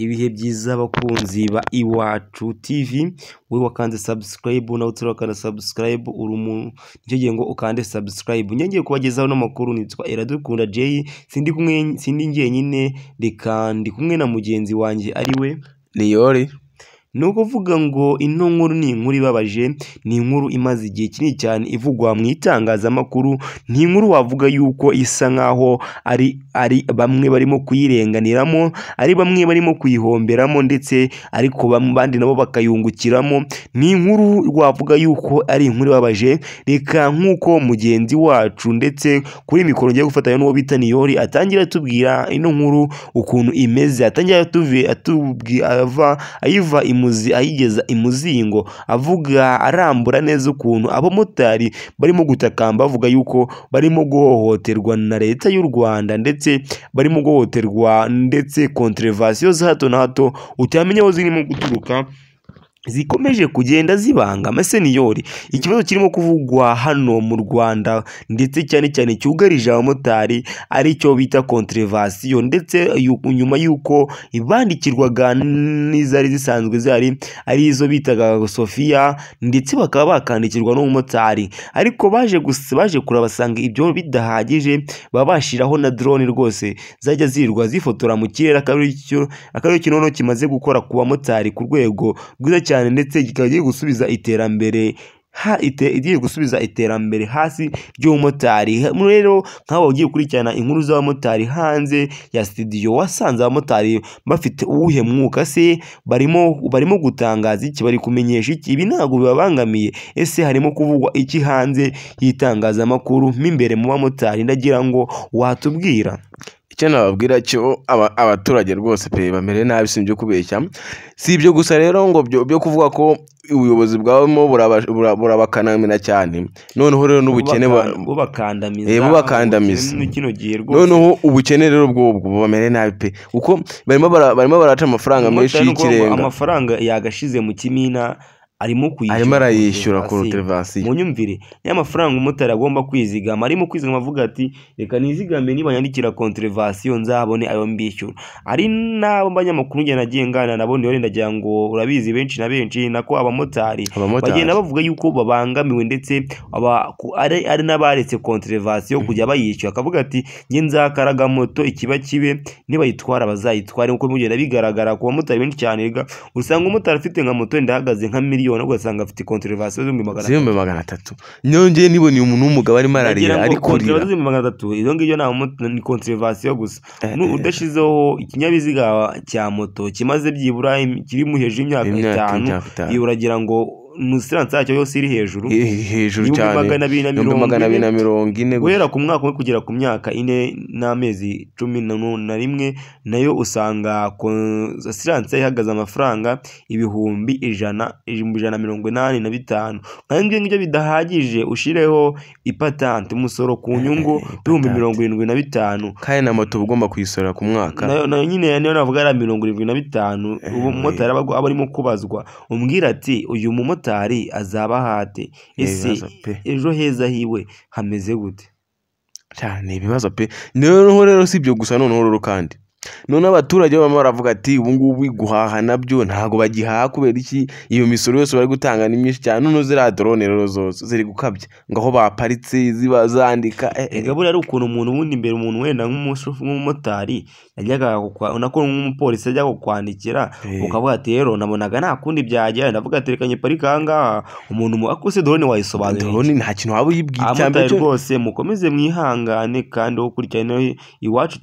Ibihe byiza abakunzi ba Iwacu TV, wowe wakanze subscribe nawe utarakanda subscribe uri umuntu nicyo gihe ngo ukande subscribe. Ngiye kubagezaho n'amakuru, nitwa Iradukunda Jay, sindi kumwe, sindi njyenyine, reka ndi kumwe na mugenzi wanjye ari we Niyori. Ni ukuvuga ngo ino nkuru ni inkuru ibabaje, ni inkuru imaze igihe kinini cyane ivugwa mu itangazamakuru, ni inkuru wavuga yuko isa nkaho ari bamwe barimo kuyirenganiramo, ari bamwe barimo kuyihomberamo, ndetse ariko abandi nabo bakayungukiramo. Ni inkuru wavuga yuko ari inkuru ibabaje. Reka nk'uko mugenzi wacu ndetse kuri mikoro ngiye gufatanya n'uwo bita Niyori atangira atubwira ino nkuru ukuntu imeze, atangira atubwira ava ayiva imuzi ayigeza imuzingo, avuga arambura neza ukuntu abamotari barimo gutakamba bavuga yuko barimo guhohoterwa na leta y'u Rwanda, ndetse barimo guhohoterwa, ndetse contravention za hato na hato utamenya aho zirimo guturuka zikomeje kugenda zibanga. Niyori, ikibazo kirimo kuvugwa hano mu Rwanda ndetse cyane cyane cyugarije abamotari aricyo bita contravention, ndetse nyuma y'uko ibandikirwaga n'izari zisanzwe zari ari izo bitaga Sofia, ndetse bakaba bakandikirwa n'umumotari, ariko baje kurabasanga ibyo bidahagije, baba bashyiraho na drone rwose zajya zirirwa zifotora mu kirere, akaba aricyo noneho kimaze gukora ku bamotari ku rwego rwiza cyane, ndetse kikaba kigiye gusubiza iterambere igiye gusubiza iterambere hasi ry'umumotari. Rero nk'abo ugiye gukurikirana inkuru z'abamotari hanze ya studio, wasanze abamotari bafite uwuhe mwuka se? Barimo gutangaza iki? Bari kumenyesha iki? Ibi ntabwo bibabangamiye? Ese harimo kuvugwa iki hanze y'itangazamakuru mo imbere mu bamotari? Ndagira ngo watubwira. Icyo nababwira cyo, abaturage rwose pe bamere nabi, si ibyo kubeshya. Si ibyo gusa rero ngo byo kuvuga ko ubuyobozi bwabamo burabakanamira cyane, noneho rero n'ubukene bubakandamiza, bubakandamiza. Muri kino gihe rwose. Noneho ubukene rero bwobwo bubamere nabi pe, kuko barimo baraca amafaranga menshi y'ikirenga. Amafaranga yagashize mu kimina arimo kuyishyura, arimo arayishyura contravention. contravention. Munyumvire, niyo mafaranga umumotari agomba kwizigama, arimo kwizigama avuga ati reka nizigame, nibanyandikira contravention nzabone ayo mbishyura. Ari n'abo banyamakuru njye nagiye nganira nabo, niyo ndagira ngo urabizi, benshi na benshi nako abamotari Abamotari. bagenda bavuga yuko babangamiwe, ndetse ari n'abaretse contravention kujya bayishyura, akavuga ati njye nzakaraga moto ikiba kibe, nibayitwara bazayitware. Nkuko bigenda bigaragara ku bamotari benshi cyane, rega usanga umumotari afite nka moto wenda ihagaze nka miliyoni, ugasanga afite contravention z'ibihumbi 300. Z'ibihumbi 300. Nyongeye niboneye umuntu w'umugabo arimo ararira, Ndagira ari ngo kurira. contravention z'ibihumbi 300, izo ngibyo ni contravention gusa. Udashizeho ikinyabiziga cya moto kimaze byibura kiri mu hejuru y'imyaka Imyaka 5, imyaka 5. iyo uragira ngo nusiranse yacyo yose iri hejuru Hejuru ibihumbi cyane, 240 ibihumbi 240 gusa. Guhera ku mwaka umwe kugera ku myaka 4 n'amezi 11, nayo usanga asiranse ihagaze amafaranga 100,000, 185,000. Kandi ibyo ngibyo bidahagije, ushireho ipatante, umusoro ku nyungu, ibihumbi Ipatante. 75. Kandi na moto uba ugomba kuyisorera ku mwaka. Nayo nyine niyo navuga ari 75, ubu umumotari aba arimo kubazwa. Umbwira ati uyu mumotari azaba hate? Ese Ibibazo pe. ejo heza hiwe hameze gute? Cyane ibibazo pe. Noneho rero si ibyo gusa, noneho rero kandi noneho abaturage baba baravuga ati ubu ngubu guhaha nabyo ntabwo bagihaha. Kubera iki? Iyo misoro yose bari gutanga ni myinshi cyane. Noneho ziriya drone rero zose ziri gukabya ngo aho baparitse ziba zandika Erega buriya ari ukuntu umuntu ubundi imbere, umuntu wenda nk'umumotari yajyaga nako nk'umupolisi yajyaga kukwandikira, ukavuga ati rero nabonaga nta kundi byagera, ndavuga ati reka nyiparike aha ngaha. Umuntu ariko se drone wayisobanurira iki? Drone nta kintu waba uyibwiye. Icya mbere Abamotari cyo rwose mukomeze mwihangane, kandi wo kurikirana Iwacu.